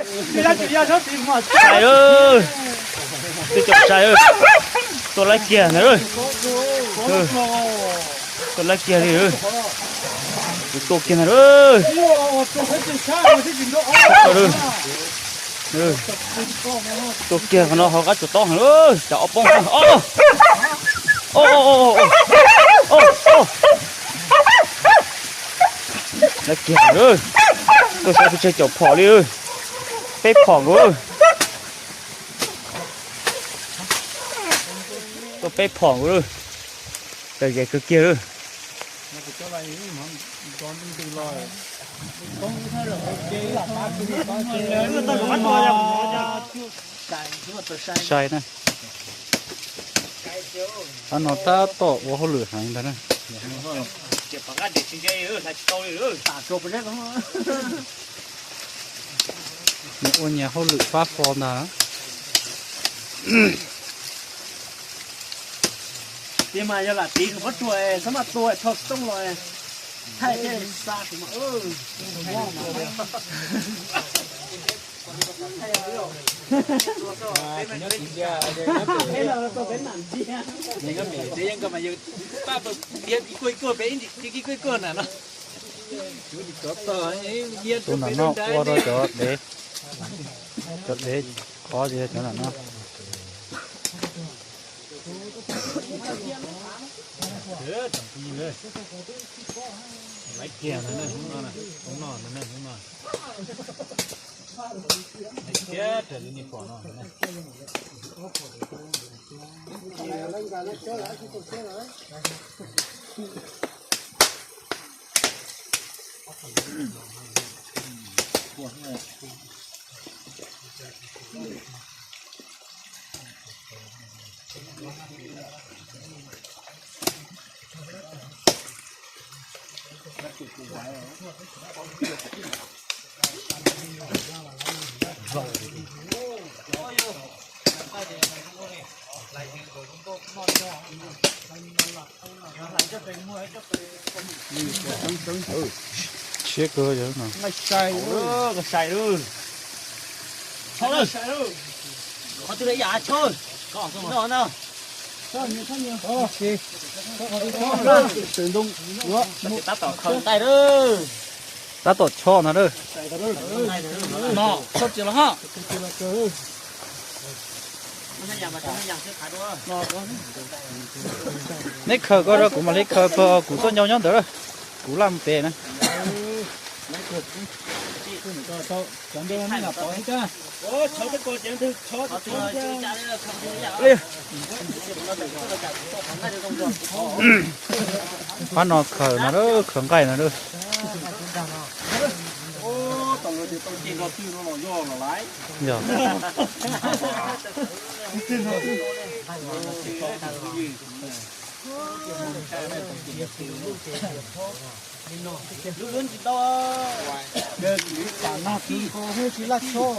Sai lawm, twb cov sai lawm, tuaj laib kiag ntag lawm, tuaj laib kiag li, tuaj kiag ntag lawm. Tuaj kiag qhov no ho qab tsuas tob heev lawm, cas ob poob heev. Laib kiag lawm, tuaj saib peb tseg caum phom li, peb phom nkaus, tuaj peb phom nkaus, tawm zes kawg kiag lawm. Sai na. Qab no tab tom ua hauj lwm heev ntag na. Nyias ua nyias hauj lwm fab fo ntag. Tiv mas yog lam tiv kuv pob tsuas xab maj tua tho xoob los thaij thiaj xa kuv mas. Tus nam no ua rau cov dev, cov dev khov ces cov nam no. Laib kiag ntag na, hoob no, hoob no ntag na, hoob no. Laib kiag raws li nej pom no. Siab kawg no. Sai lawm. Qhov twg lawm yam Tshoj? No no. Tab tom khaws nqaij lawm. Tab tom Tshoj no lawm. No, Tshoj tsis los ho. Neb khaws koj rau kuv mam li khaws pawg kuv txoj ncau nyob ntawd lawm. Kuv laj mus pem na. Qab no khaws no lawm, khaws nqaij no lawm. Yog. Tam no tsis nko, tsis laj Tshoj.